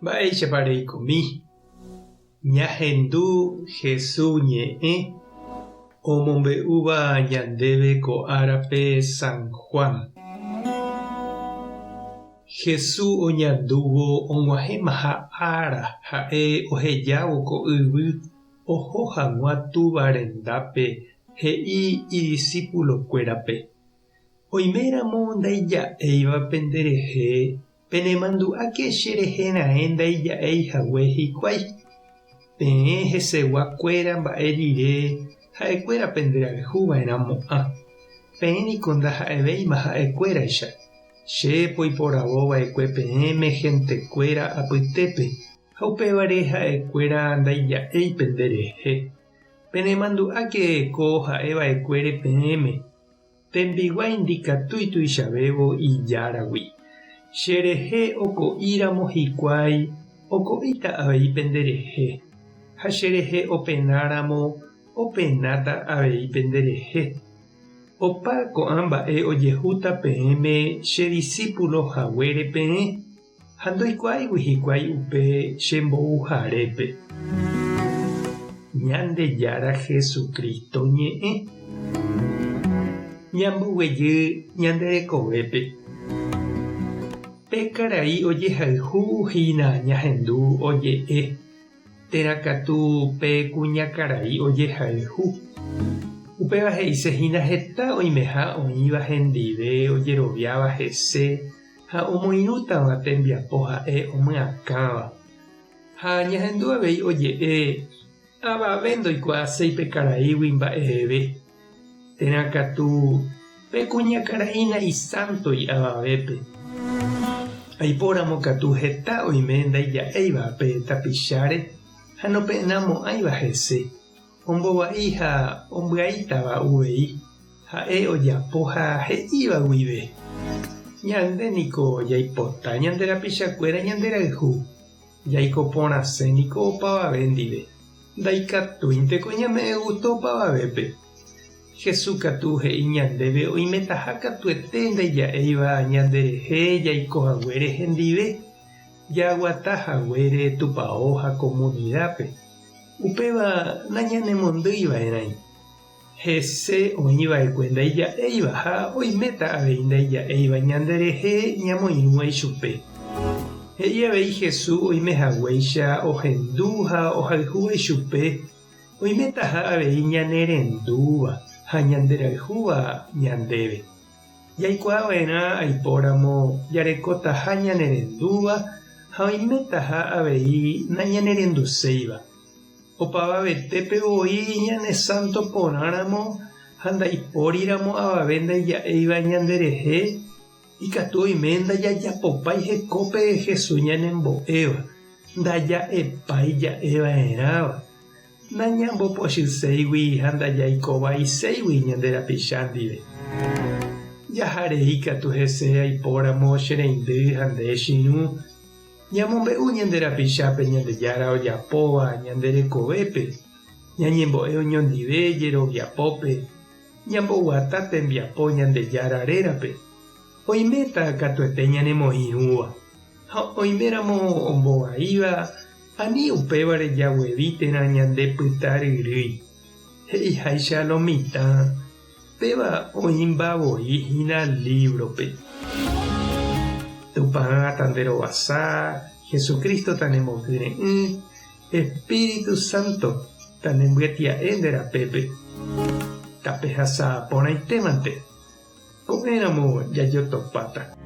Mba'éichapa reikomi? Ñahendu Jesús ñe'ẽ omombe'úva ñandéve ko árape San Juan. Jesús oñandúvo og̃uahẽmaha ára ha'e ohejávo ko yvy oho hag̃ua Túva rendápe he'i idisípulokuérape, Oiméramo ndaija'éiva penderehe, penemandu'áke che rehe raẽ ndaija'éi hague hikuái. Peẽ hesegua kuéra mba'e rire ha'ekuéra penderayhu va'erã mo'ã. Peẽ niko ndaha'evéima ha'ekuéraicha. Che poiporavo va'ekue peẽme hentekuéra apytépe, ha upévare ha'ekuéra ndaija'éi penderehe. Penemandu'áke ko ha'e va'ekuére peẽme. Tembiguái ndikatúi tuichavévo ijáragui. Che rehe oko'i ramo hikuái, oko'íta avei pende rehe, ha che rehe opena ramo, openáta avei pende rehe. Opa ko'ã mba'e ojehúta peẽme che disípulo haguére peẽ, ha ndoikuaáigui hikuái upe che mbouharépe. Ñandejára Jesucristo ñe'ẽ. Ñamboguejy ñande rekovépe. Pe karai ojehayhu hína ñahendu oje'e, térã katu pe kuñakarai ojehayhu. Upéva he'ise hína heta oimeha oĩva hendive ojeroviáva hese ha omoirũtava tembiapo ha'e omyakãva. Ha ñahendu avei oje'e avave ndoikuaaséi pe karaígui mba'eve, térã katu pe kuñakarai naisántoi avavépe. Aipóramo katu heta oime ndaija'éiva pe tapicháre ha nopenamo'ãiva hese, ombovai ha ombyaítava uvei ha'e ojapo ha he'íva guive. Ñande niko jaipota ñande rapichakuéra ñanderayhu, jaiko porãse niko opavave ndive, ndaikatúinteko ñame'ẽ gústo opavavépe. Jesús katu he'i ñandéve oimetaha katuete ndaija'éiva ñanderehe jaiko haguére hendive, jaguata haguére tupao ha komunidápe. Upéva nañanemondýi va'erãi. Hese oĩ va'ekue ndaija'éiva ha oiméta avei ndaija'éiva ñanderehe ñamoirũva ichupe. He'i avei Jesús oime haguéicha ohendu ha ohayhúva ichupe, oimetaha avei ñanerendúva ha ñanderayhúva ñandéve. Jaikuaa va'erã aipóramo jarekotaha ñanerendúva ha oimetaha avei nañanerenduséiva. Opavavetépe voi ñane sánto porãramo ha ndaipóriramo avave ndaija'éiva ñanderehe, ikatu oime ndajajapopái hekópe Jesús ñanembo'éva, ndaja'epái ja'eva'erãva, nañambopochyséigui ha ndajaikovaiséigui ñande rapicha ndive. Jaha rei katu hese aipóramo che reindy ha nde che irũ, Ñamombe'u ñande rapichápe Ñandejára ojapóva ñande rekovépe, ñañembo'e oñondive jeroviapópe, ñamboguata tembiapo Ñandejára rérape, oiméta katuete ñanemoĩrũva. Ha oiméramo ombovaíva, ani upévare jaguevi térã ñande pyta ryrýi. He'iháicha lo mitã, péva oĩmba voi hína lívrope. Tupã tanderovasa, Jesucristo tanemokyre'ỹ, Espíritu Santo tanembyetia'e nde rapépe. Tapehasa porãitémante. Ko'ẽramo jajotopáta.